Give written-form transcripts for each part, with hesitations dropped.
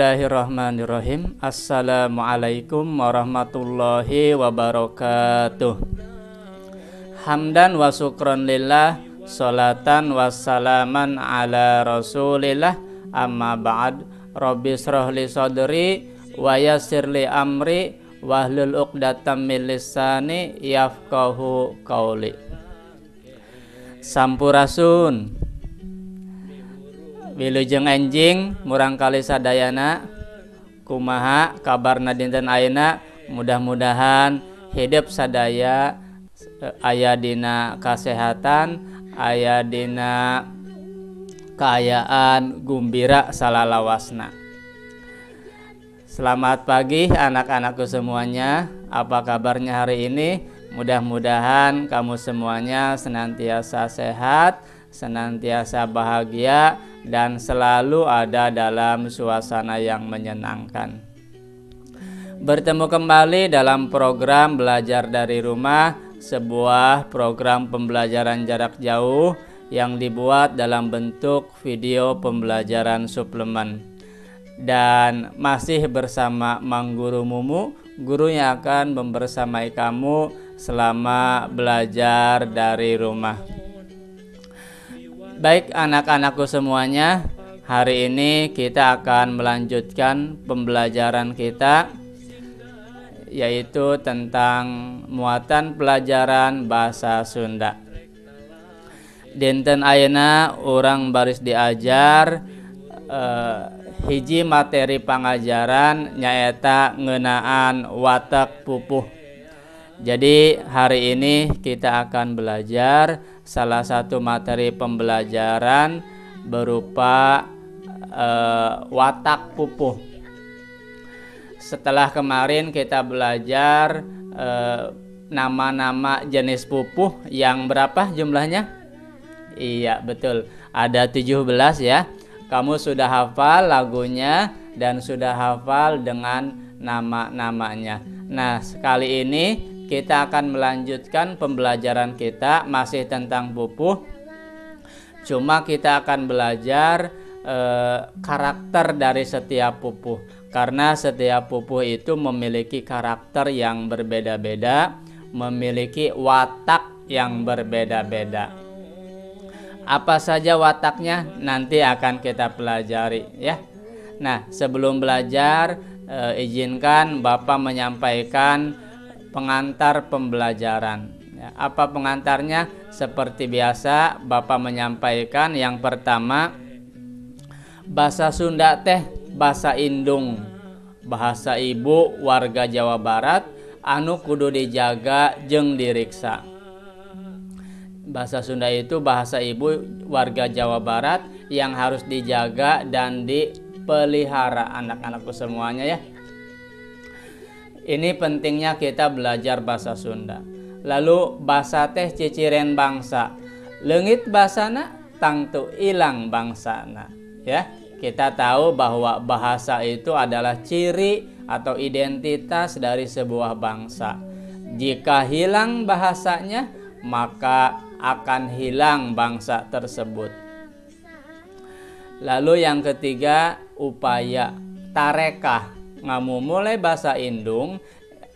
Bismillahirrahmanirrahim. Assalamualaikum warahmatullahi wabarakatuh. Hamdan wa syukron lillah, salatan wassalaman ala rasulillah. Amma ba'd. Rabbi shrah li sadri wa yassir li amri wahlul 'uqdatam min lisani yafqahu qauli. Sampurasun. Wilujeng enjing murangkali sadayana, kumaha kabarna dinten ayeuna? Mudah-mudahan hidup sadaya aya dina kasehatan, aya dina kaayaan gumbira salalawasna. Selamat pagi anak-anakku semuanya. Apa kabarnya hari ini? Mudah-mudahan kamu semuanya senantiasa sehat, senantiasa bahagia, dan selalu ada dalam suasana yang menyenangkan. Bertemu kembali dalam program Belajar dari Rumah, sebuah program pembelajaran jarak jauh yang dibuat dalam bentuk video pembelajaran suplemen. Dan masih bersama Mang Guru Mumu, guru yang akan membersamai kamu selama belajar dari rumah. Baik anak-anakku semuanya, hari ini kita akan melanjutkan pembelajaran kita, yaitu tentang muatan pelajaran bahasa Sunda. Dinten ayeuna urang baris diajar hiji materi pangajaran, nyaeta ngeunaan watak pupuh. Jadi hari ini kita akan belajar salah satu materi pembelajaran berupa watak pupuh. Setelah kemarin kita belajar nama-nama jenis pupuh yang berapa jumlahnya? Iya betul, ada 17 ya. Kamu sudah hafal lagunya dan sudah hafal dengan nama-namanya. Nah, sekali ini kita akan melanjutkan pembelajaran kita masih tentang pupuh. Cuma kita akan belajar karakter dari setiap pupuh. Karena setiap pupuh itu memiliki karakter yang berbeda-beda, memiliki watak yang berbeda-beda. Apa saja wataknya nanti akan kita pelajari ya. Nah, sebelum belajar, izinkan Bapak menyampaikan pengantar pembelajaran. Ya, apa pengantarnya? Seperti biasa Bapak menyampaikan yang pertama, bahasa Sunda teh bahasa indung, bahasa ibu warga Jawa Barat anu kudu dijaga jeung diriksa. Bahasa Sunda itu bahasa ibu warga Jawa Barat yang harus dijaga dan dipelihara anak-anakku semuanya ya. Ini pentingnya kita belajar bahasa Sunda. Lalu bahasa teh ciciren bangsa. Leungit basana tangtu ilang bangsana ya. Kita tahu bahwa bahasa itu adalah ciri atau identitas dari sebuah bangsa. Jika hilang bahasanya, maka akan hilang bangsa tersebut. Lalu yang ketiga, upaya tarekah ngamumule bahasa indung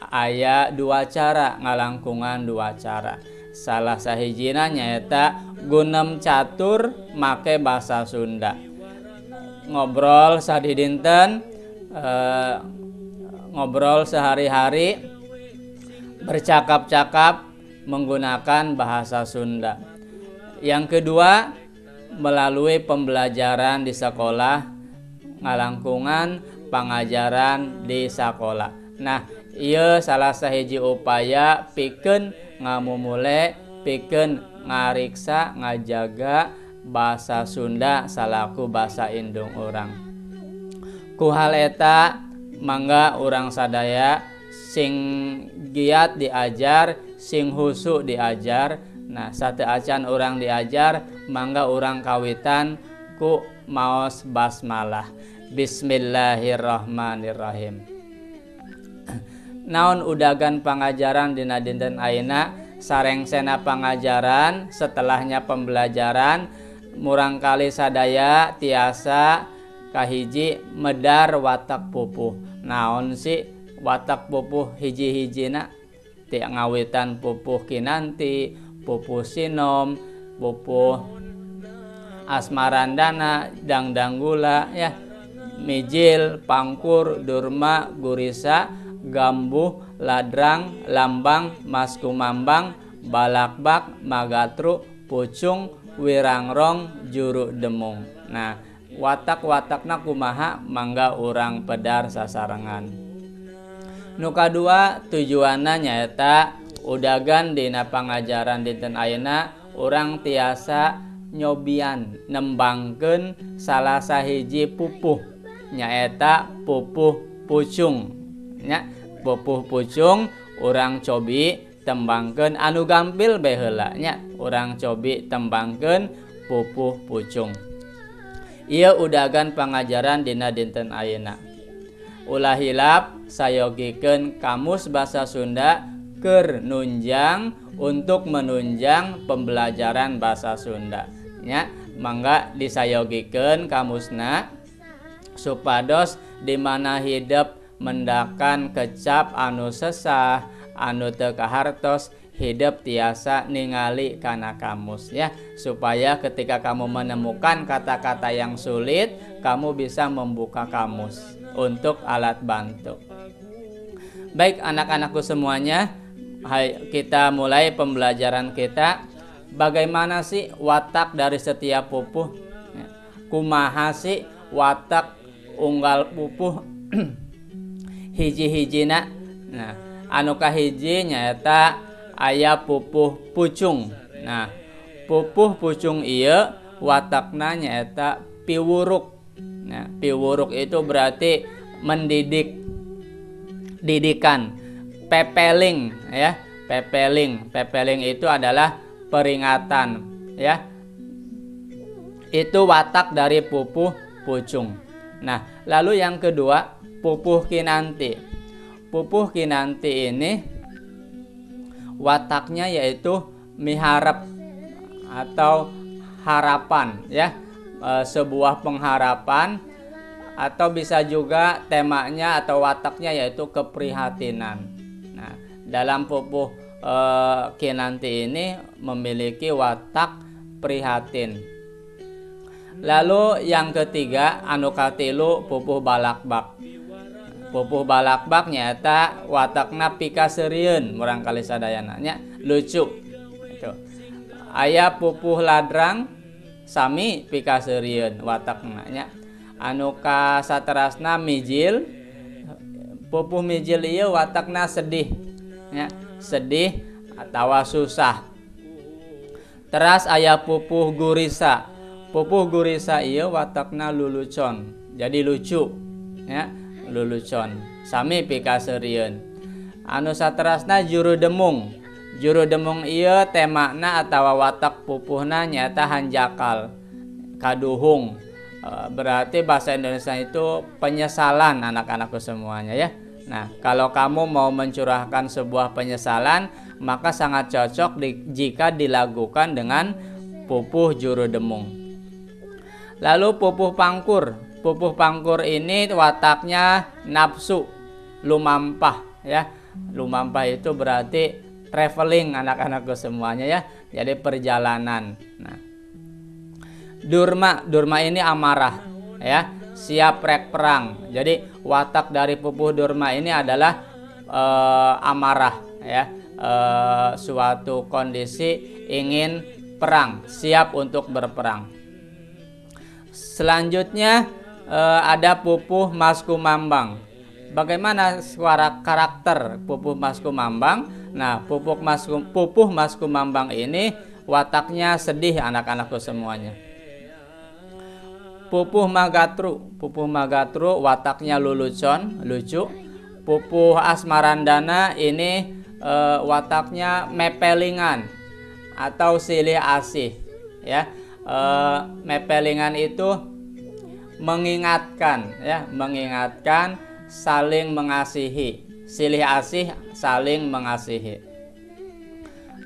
aya dua cara, ngalangkungan dua cara. Salah sahijina nyaeta gunem catur make bahasa Sunda. Ngobrol sadidinten, ngobrol sehari-hari, bercakap-cakap menggunakan bahasa Sunda. Yang kedua, melalui pembelajaran di sekolah, ngalangkungan pangajaran di sekolah. Nah, ieu salah sahiji upaya pikeun ngamumule, pikeun ngariksa, ngajaga bahasa Sunda salaku bahasa indung urang. Ku hal eta mangga urang sadaya sing giat diajar, sing husu diajar. Nah, sateuacan urang diajar, mangga urang kawitan ku maos basmalah. Bismillahirrahmanirrahim. Naon udagan pangajaran dina dinten ayeuna? Sarengsena pangajaran, setelahnya pembelajaran, murangkali sadaya tiasa Kahiji medar watak pupuh. Naon sih watak pupuh hiji-hijina? Ti ngawitan pupuh Kinanti, pupuh Sinom, pupuh Asmarandana, Dangdanggula ya, Mijil, Pangkur, Durma, Gurisa, Gambuh, Ladrang, Lambang, Maskumambang, Balakbak, Magatru, Pucung, Wirangrong, Juru Demung. Nah, watak-watakna kumaha mangga urang pedar sasarengan. Nu kadua tujuanna nyaeta udagan dina pangajaran dinten ayeuna urang tiasa nyobian nembangkeun salah sahiji pupuh nyaeta pupuh pucung nya. Pupuh pucung urang cobi tembangkeun anu gampil bae heula nya, urang cobi tembangkeun pupuh pucung. Ieu udagan pangajaran dina dinten ayeuna. Ulah hilap sayogikeun kamus basa Sunda keur nunjang untuk menunjang pembelajaran bahasa Sunda nya. Mangga disayogikeun kamusna supados di mana hidep mendakan kecap anu sesah anu teu kahartos hidep tiasa ningali kana kamus ya, supaya ketika kamu menemukan kata-kata yang sulit kamu bisa membuka kamus untuk alat bantu. Baik anak-anakku semuanya, hai, kita mulai pembelajaran kita. Bagaimana sih watak dari setiap pupuh? Kumaha sih watak unggal pupuh hiji-hijina? Nah, anu kahiji nyaeta aya pupuh pucung. Nah, pupuh pucung ieu watakna nyaeta piwuruk. Nah, piwuruk itu berarti mendidik, didikan, pepeling ya, pepeling. Pepeling itu adalah peringatan ya. Itu watak dari pupuh pucung. Nah, lalu yang kedua pupuh Kinanti. Pupuh Kinanti ini wataknya yaitu miharep atau harapan ya, sebuah pengharapan, atau bisa juga temanya atau wataknya yaitu keprihatinan. Nah, dalam pupuh Kinanti ini memiliki watak prihatin. Lalu yang ketiga anu katilu pupuh balakbak. Pupuh balakbak nyaeta watakna pikaseurieun murangkali sadayana nya, lucu. Gitu. Aya pupuh ladrang sami pikaseurieun watakna nya. Anu kasaterasna mijil. Pupuh mijil ieu watakna sedih nya, sedih atawa susah. Teras aya pupuh gurisa. Pupuh gurisa ieu watakna lulucon, jadi lucu ya, lulucon sami pikaseurieun. Anu saterasna juru demung. Juru demung ieu temana atawa watak pupuhna nyaeta hanjakal, kaduhung. Berarti bahasa Indonesia itu penyesalan anak-anakku semuanya ya. Nah, kalau kamu mau mencurahkan sebuah penyesalan, maka sangat cocok jika dilakukan dengan pupuh juru demung. Lalu pupuh pangkur. Pupuh pangkur ini wataknya nafsu, lumampah ya. Lumampah itu berarti traveling anak-anakku semuanya ya. Jadi perjalanan. Nah, durma, durma ini amarah ya, siap rek perang. Jadi watak dari pupuh durma ini adalah amarah ya, suatu kondisi ingin perang, siap untuk berperang. Selanjutnya ada pupuh Maskumambang. Bagaimana suara karakter pupuh Maskumambang? Nah, pupuh Maskumambang ini wataknya sedih anak-anakku semuanya. Pupuh Magatru, pupuh Magatru wataknya lulucon, lucu. Pupuh Asmarandana ini wataknya mepelingan atau silih asih ya. Mepelingan itu mengingatkan ya, mengingatkan, saling mengasihi, silih asih, saling mengasihi.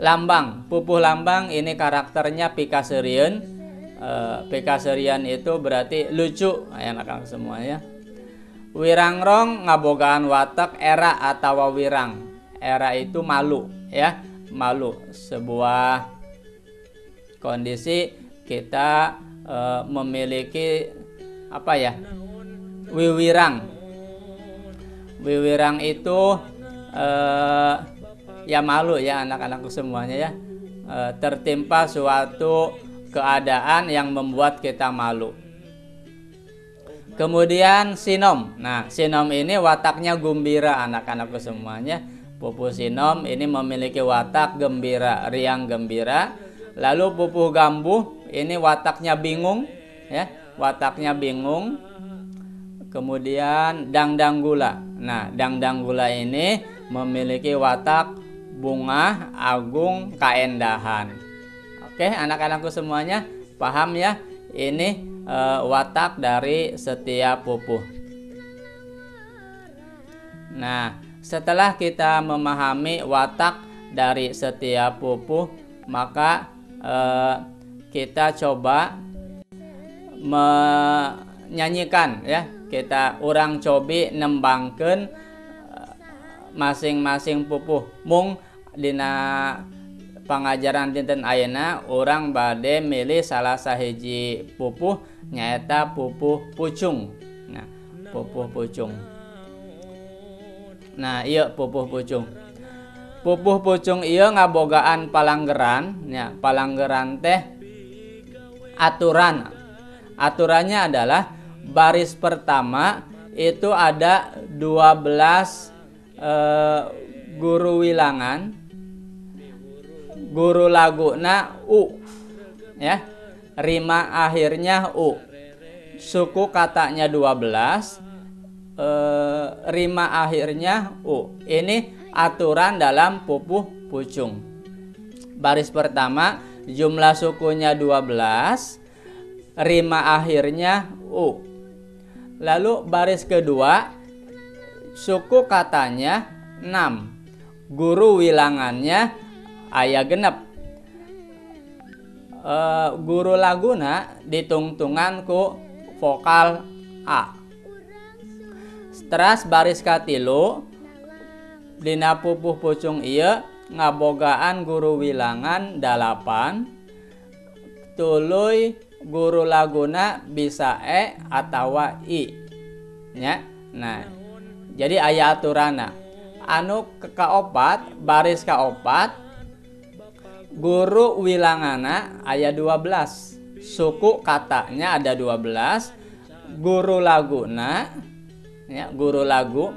Lambang, pupuh lambang ini karakternya pikaseurieun. Pikaseurian itu berarti lucu anak-anak semuanya. Wirangrong ngabogaan watak era atau wirang. Era itu malu ya, malu. Sebuah kondisi kita memiliki apa ya? Wiwirang. Wiwirang itu ya malu ya anak-anakku semuanya ya. Tertimpa suatu keadaan yang membuat kita malu. Kemudian sinom. Nah, sinom ini wataknya gembira anak-anakku semuanya. Pupuh sinom ini memiliki watak gembira, riang gembira. Lalu pupuh gambuh ini wataknya bingung ya, wataknya bingung. Kemudian dangdang gula. Nah, dangdang gula ini memiliki watak bunga agung kaendahan. Oke, anak-anakku semuanya paham ya? Ini watak dari setiap pupuh. Nah, setelah kita memahami watak dari setiap pupuh, maka kita coba menyanyikan ya. Kita urang cobi nembangkeun masing-masing pupuh. Mung dina pangajaran dinten ayeuna urang bade milih salah sahiji pupuh nyaeta pupuh pucung. Nah, pupuh pucung. Nah, ieu pupuh pucung. Pupuh pucung ieu ngabogaan palanggeran nya. Palanggeran teh aturan. Aturannya adalah baris pertama itu ada 12 guru wilangan. Guru laguna u ya, rima akhirnya u, suku katanya 12, rima akhirnya u. Ini aturan dalam pupuh pucung. Baris pertama jumlah sukunya 12, rima akhirnya u. Lalu baris kedua suku katanya 6, guru wilangannya aya genep. Guru laguna ditungtungan ku vokal a. Teras baris katilu dina pupuh pucung ieu ngabogaan guru wilangan 8, tuluy guru laguna bisa e atawa i nya. Nah, jadi aya aturana. Anu kaopat, baris kaopat guru wilangana aya 12, suku katanya ada 12, guru laguna ya, guru lagu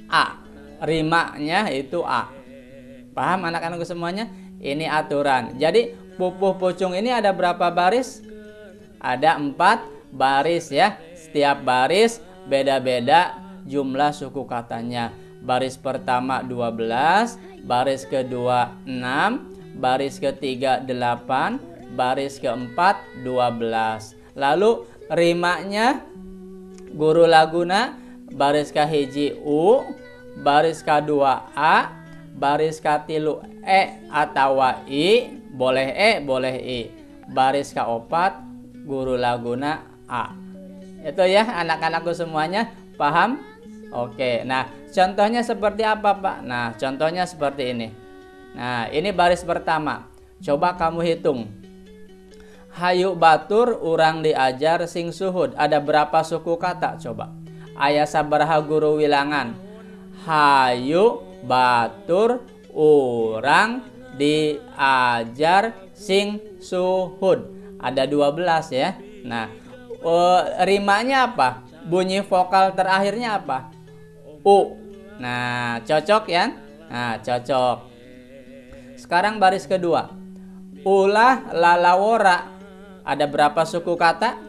a, rimanya itu a. Paham anak-anakku semuanya? Ini aturan. Jadi pupuh pucung ini ada berapa baris? Ada 4 baris ya. Setiap baris beda-beda jumlah suku katanya. Baris pertama 12, baris kedua 6, baris ketiga 8, baris keempat 12. Lalu rimanya guru laguna baris kahiji u, baris kedua a, baris katilu e atawa i, boleh e boleh i, baris keopat guru laguna a. Itu ya anak-anakku semuanya, paham? Oke, nah contohnya seperti apa Pak? Nah, contohnya seperti ini. Nah, ini baris pertama. Coba kamu hitung. Hayu batur urang diajar sing suhud. Ada berapa suku kata coba? Aya sabaraha guru wilangan? Hayu batur urang diajar sing suhud. Ada 12 ya. Nah, rimanya apa? Bunyi vokal terakhirnya apa? U. Nah, cocok ya? Nah, cocok. Sekarang baris kedua. Ulah lalawora. Ada berapa suku kata?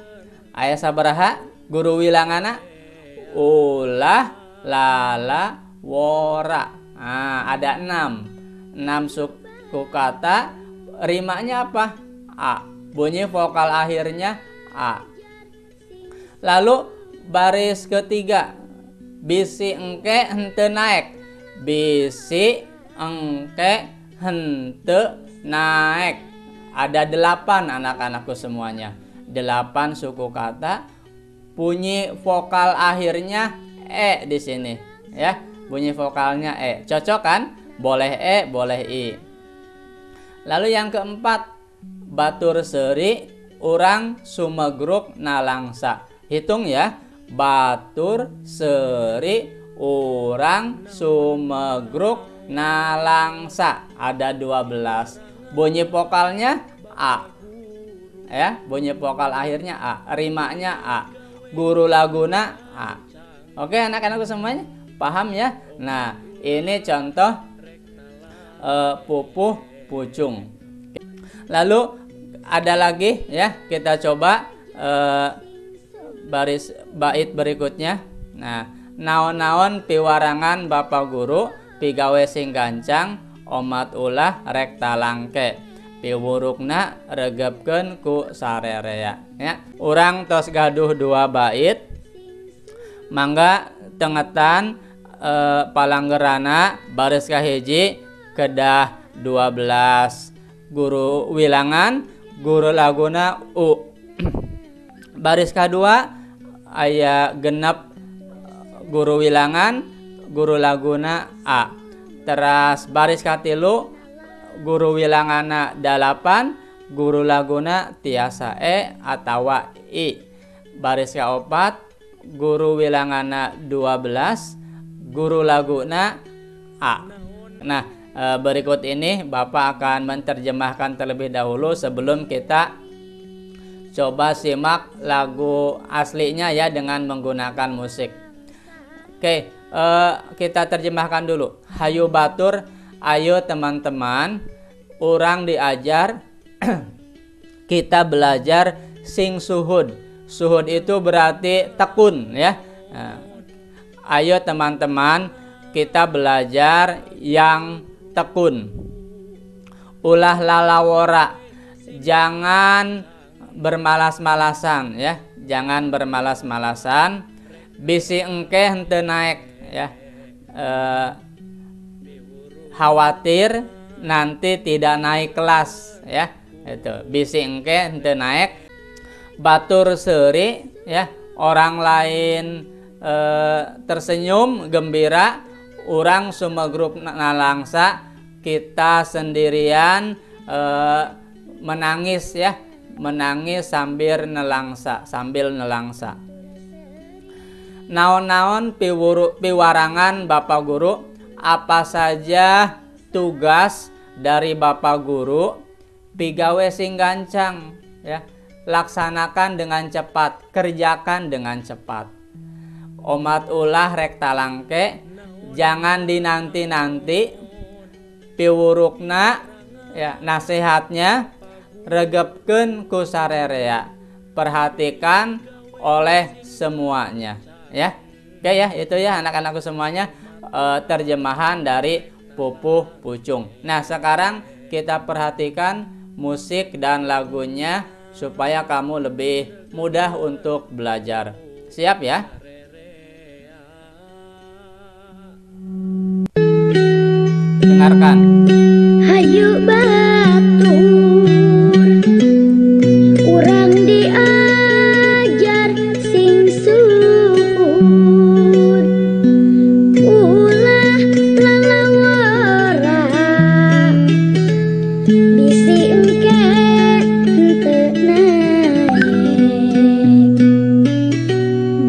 Aya sabaraha guru wilangana? Ulah lalawora. Nah, ada 6. 6 suku kata. Rimanya apa? A. Bunyi vokal akhirnya a. Lalu baris ketiga. Bisi engke hente naek. Bisi engke hente naek. Ada 8 anak-anakku semuanya. 8 suku kata. Bunyi vokal akhirnya e di sini ya. Bunyi vokalnya e. Cocok kan? Boleh e, boleh i. Lalu yang keempat, batur seuri urang sumegruk nalangsa. Hitung ya. Batur seuri urang sumegruk nalangsa. Ada 12. Bunyi vokalnya a. Ya, bunyi vokal akhirnya a, rimanya a. Guru laguna a. Oke, anak-anakku semuanya paham ya? Nah, ini contoh pupuh pucung. Lalu ada lagi ya, kita coba baris bait berikutnya. Nah, naon-naon piwarangan bapak guru pigawe sing gancang omat ulah rek talangke piwurukna regepkeun ku sarerea ya. Urang tos gaduh 2 bait. Mangga tengetan palanggerana baris kahiji kedah 12 guru wilangan, guru laguna u. Baris kedua aya genep guru wilangan, guru laguna a. Teras baris katilu guru wilangana 8, guru laguna tiasa e atawa i. Baris kaopat guru wilangana 12, guru laguna a. Nah, berikut ini Bapak akan menerjemahkan terlebih dahulu sebelum kita coba simak lagu aslinya ya dengan menggunakan musik. Oke, kita terjemahkan dulu. Hayu batur, ayo teman-teman, urang diajar, kita belajar sing suhud. Suhud itu berarti tekun ya. Nah, ayo teman-teman, kita belajar yang tekun. Ulah lalawora, jangan bermalas-malasan ya, jangan bermalas-malasan. Bisi engke henteu naek ya, khawatir nanti tidak naik kelas ya, itu bisi engke henteu naek. Batur seuri ya, orang lain tersenyum gembira, urang sumegruk nalangsa, kita sendirian menangis ya, menangis sambil nelangsa, sambil nelangsa. Naon-naon piwarangan bapak guru, apa saja tugas dari bapak guru, pigawe sing gancang ya, laksanakan dengan cepat, kerjakan dengan cepat. Omat ulah rek talangke, jangan dinanti-nanti. Piwurukna ya, nasihatnya regepkeun ku sarerea, perhatikan oleh semuanya ya. Oke ya, itu ya anak-anakku semuanya, terjemahan dari pupuh pucung. Nah, sekarang kita perhatikan musik dan lagunya supaya kamu lebih mudah untuk belajar. Siap ya? Dengarkan. Hayu batur, urang diajar sing suhud, ulah lalawara, bisi engke henteu naek.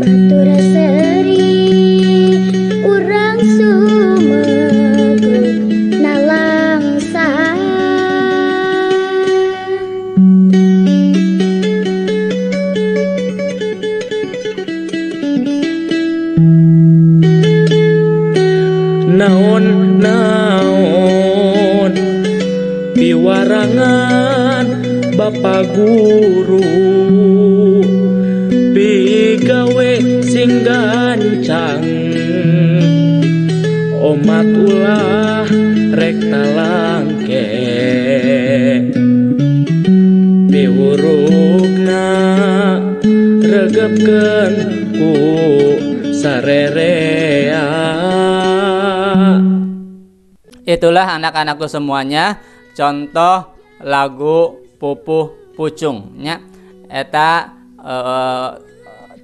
Batur seuri, urang sumegruk nalangsa. Naon-naon piwarangan bapak guru, pigawe sing gancang, omat ulah rek talangke, piwurukna regepkeun ku sarerea. Itulah anak-anakku semuanya contoh lagu pupuh pucung nya. Eta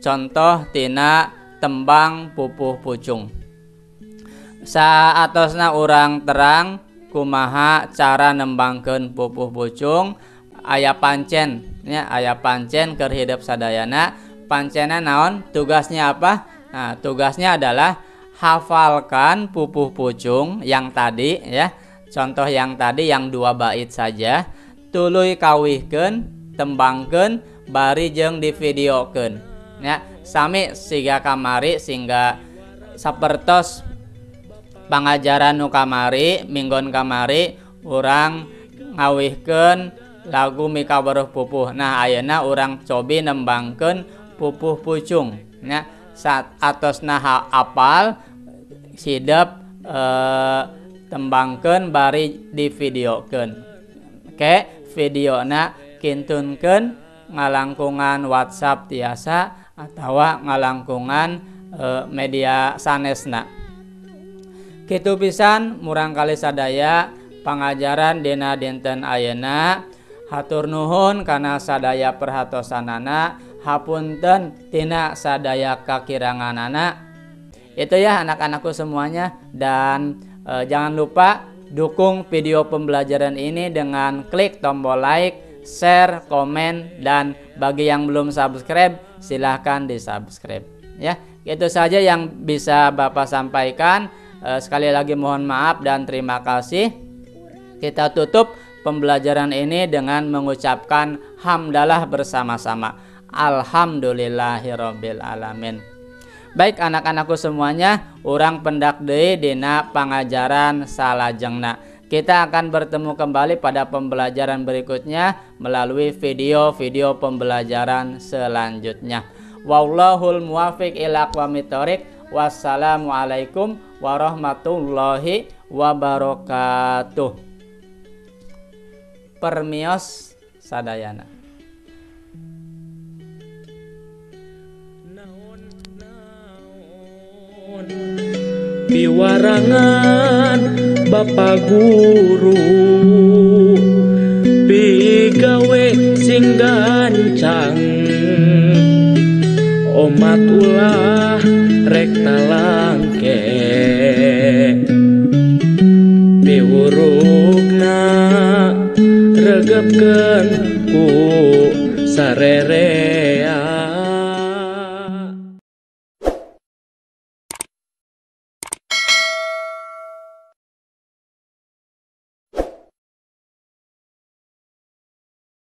contoh tina tembang pupuh pucung. Saatosna urang terang kumaha cara nembangkeun pupuh pucung, aya pancen nya, aya pancen keur hidep sadayana. Pancena naon? Tugasnya apa? Nah, tugasnya adalah hafalkan pupuh pucung yang tadi ya. Contoh yang tadi yang 2 bait saja, tuluy kawihkeun, tembangkeun, bari jeung divideokeun ya. Sami siga kamari, sehingga sapertos pangajaran nu kamari, minggon kamari urang ngawihkeun lagu Mikaweruh Pupuh. Nah, ayeuna urang cobi nembangkeun pupuh pucung nya. Saat atosna apal sidep tembangkeun bari divideokeun. Oke, videona kintunkeun ngalangkungan WhatsApp tiasa atawa ngalangkungan media sanesna. Kitu pisan murang kali sadaya pangajaran dina dinten ayeuna. Hatur nuhun kana sadaya perhatosanana, hapunten tina sadaya kakiranganana. Itu ya anak-anakku semuanya, dan jangan lupa dukung video pembelajaran ini dengan klik tombol like, share, komen, dan bagi yang belum subscribe silahkan di subscribe ya. Itu saja yang bisa Bapak sampaikan. Sekali lagi mohon maaf dan terima kasih. Kita tutup pembelajaran ini dengan mengucapkan hamdalah bersama-sama. Alhamdulillahirabbil alamin. Baik anak-anakku semuanya, urang pendak deui dina pangajaran salajengna. Kita akan bertemu kembali pada pembelajaran berikutnya melalui video-video pembelajaran selanjutnya. Wallahul muwafiq ila aqwamit thoriq. Wassalamualaikum warahmatullahi wabarakatuh. Permios sadayana. Piwarangan Bapak Guru, pigawe sing gancang, omat ulah rek talangke, piwurukna regepkeun ku sarere.